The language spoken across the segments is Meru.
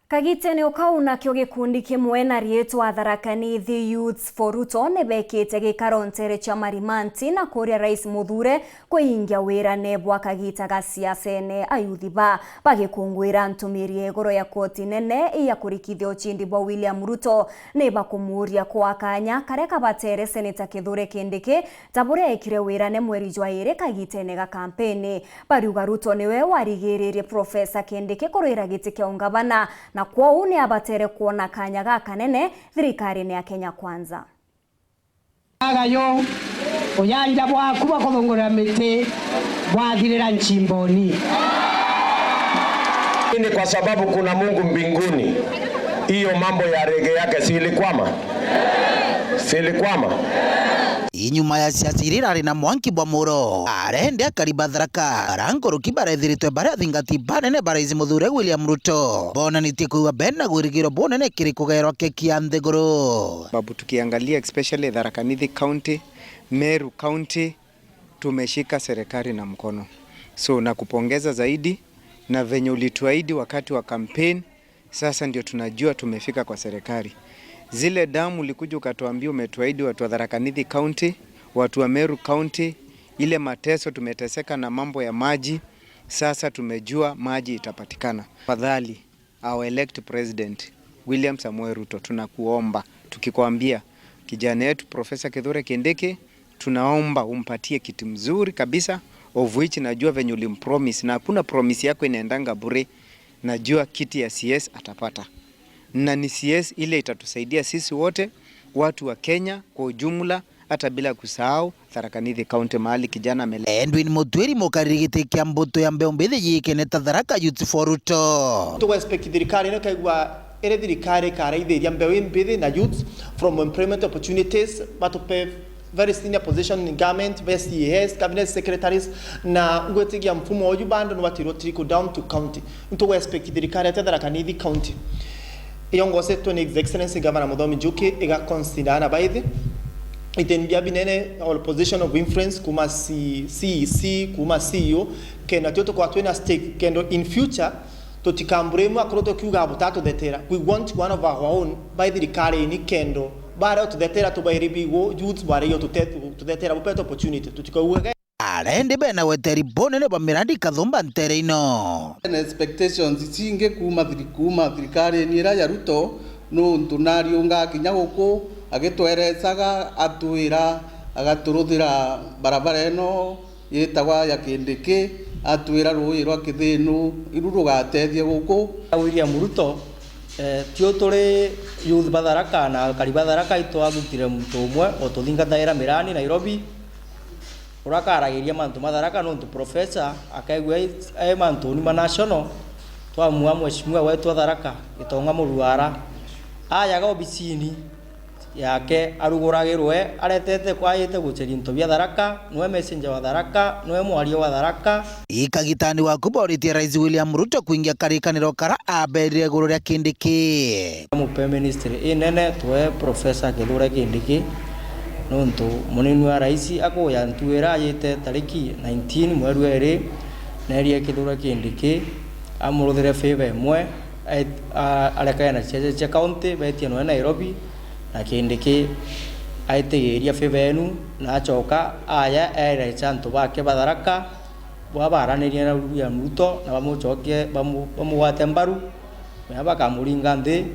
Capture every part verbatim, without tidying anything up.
Kagitene o kau, nakio gikundi kimwe na riitwa Tharaka Nithi Youths for Ruto ni beekite gikaro nteere cia Marimanti na kuuria Rais Muthure kuingia wirane bwa kagita ga siasene. Ayuthi ba bagikunguira ntumiri ya iguru ya koti nene ya kurikithia ucindi bwa William Ruto ni bakumuuria kwa kanya karia kabatere Seneta Kithure Kindiki ta buria eekire wirane mweri jwa iiri kagitene ga kampeni. Bariuga Ruto niwe warigiririe Profesa Kindiki kurwira giti kia ungavana, na kwou ni abatere kwona kanya gakanene thirikarine ya Kenya Kwanza. Agayo, uyaira bwaku bwa kuthungurira miti bwathirira nchimboni. Ni kwa sababu kuna Mungu mbinguni. Hiyo mambo ya rege yake si ilikwama? Si ilikwama? Inyuma ya siasa iria irari na mwanki bwa muro, arende akari ba Tharaka, ara nkuruki barethiritwe bari athingati banene ba Rais Muthure William Ruto, bonanitie kwigua bena gwirigiro bunene kiri kugairwa keki ya nthiguru. Sababu tukiangalia especially Tharaka Nithi County, Meru County, tumeshika serikali na mkono. So, nakupongeza zaidi, na venye ulituahidi wakati wa campaign, sasa ndio tunajua tumefika kwa serikali. Zile damu ulikuja ukatuambia umetuahidi, watu wa Tharaka Nithi County, watu wa Meru County, ile mateso tumeteseka na mambo ya maji, sasa tumejua maji itapatikana. Tafadhali, our elect president William Samoei Ruto, tunakuomba, tukikwambia kijana yetu Profesa Kithure Kindiki, tunaomba umpatie kiti mzuri kabisa, of which najua venye ulimpromise, na hakuna promise yako inaendanga bure. Najua kiti ya C S atapata, na ni C S ile itatusaidia sisi wote, watu wa Kenya kwa ujumla, hata bila kusahau Tharaka Nithi County, mahali kijana amele- Edwin Mutwiri, mukariri giti kia mbutu ya mbeu mbithi yiikene ta Tharaka Youth for Ruto. Tugwexpect thirikari ino ikaigua iri thirikari ikaraithiria mbeu imbithi na youths from employment opportunities, batupe very senior position in government, very C A S, cabinet secretaries, na ngwitikia mfumo uyu bando nwatirwo trickle down to county. Nitugwexpect thirikari ya Tharaka Nithi County, iyongosetwe ni His Excellency Governor Muthomi Njuki, iga consider ana baithi, iteni bia binene or position of influence kuma C-, C E C, kuma C E O, kenda tio tukorwa twina stake, kenda in future tutikambure imwe akorwo tukiuga butatuthethera. We want one of our own by thirikari ini kendo baria ututhetera tubairi bigu youth baria iyo tute-, tuthetera bupete opportunity. Tutikaugaga. Arendi bena weteri bunene bwa mirandi kathumba ntere ino. Na expectations cingi kuma thiri-, kuma thirikari ini ira ya Ruto, nuntu nariungaa kinya guku agitwerecaga, atwira, agaturuthira barabara ino yitagwa ya Kindiki, atwira ruuji rwa Kithinu iru rugatethia guku. William Ruto, eh, tio turi youth ba Tharaka na akari ba Tharaka itwathutire muntu umwe o tuthingataira mirani Nairobi, urakaragiria mantu ma Tharaka, nontu professor akaigua ai, ai mantuni ma national, twamua mheshimiwa wetu wa Tharaka, Gitonga Muruara, ayaga obisini yake aruguragirwe, aretete kwayite guceria into bia Tharaka, nwe messenger wa Tharaka, nwe mwaria wa Tharaka. Ikagitani waku boritie Rais William Ruto kuingia karikaniro kara aberire iguru ria Kindiki. Mupe ministry inene twe Professor Kithure Kindiki, nontu munini wa rais akuya ntuira ayite tariki nineteen mweri wa iri, nerie Kithure Kindiki amuruthire favor imwe, ai-, a-, arekane na ciaca cia county, betie noe Nairobi, na Kindiki aitigiria favor enu, na acoka aya ereca antu bake ba Tharaka, bwa baranirie na William Ruto, na bamucokie, bamu-, bamugwate mbaru, na bakamuringa nthi.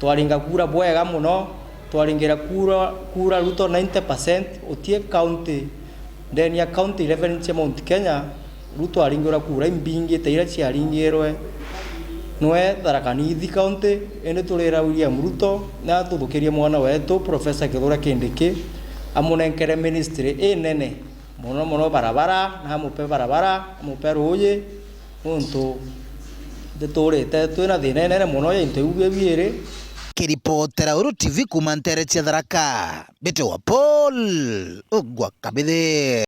Twaringa kura bwega mono, twaringira kura, kura Ruto ninety percent, utie county ndeni ya county eleven cia Mount Kenya, Ruto aringirwa kura imbingi ta iria ciaringirwe nwe Tharaka Nithi County, indi turira William Ruto natuthukirie mwana wetu Professor Kithure Kindiki, amunenkere ministry inene mono mono barabara, na amupe barabara, amupe ruuji, nontu ntiturite twina thina inene mono ya into iu biiri. Kiripotera Uru T V kuuma ntere cia Tharaka, mbitagwa Paul Ugwa Kabithi.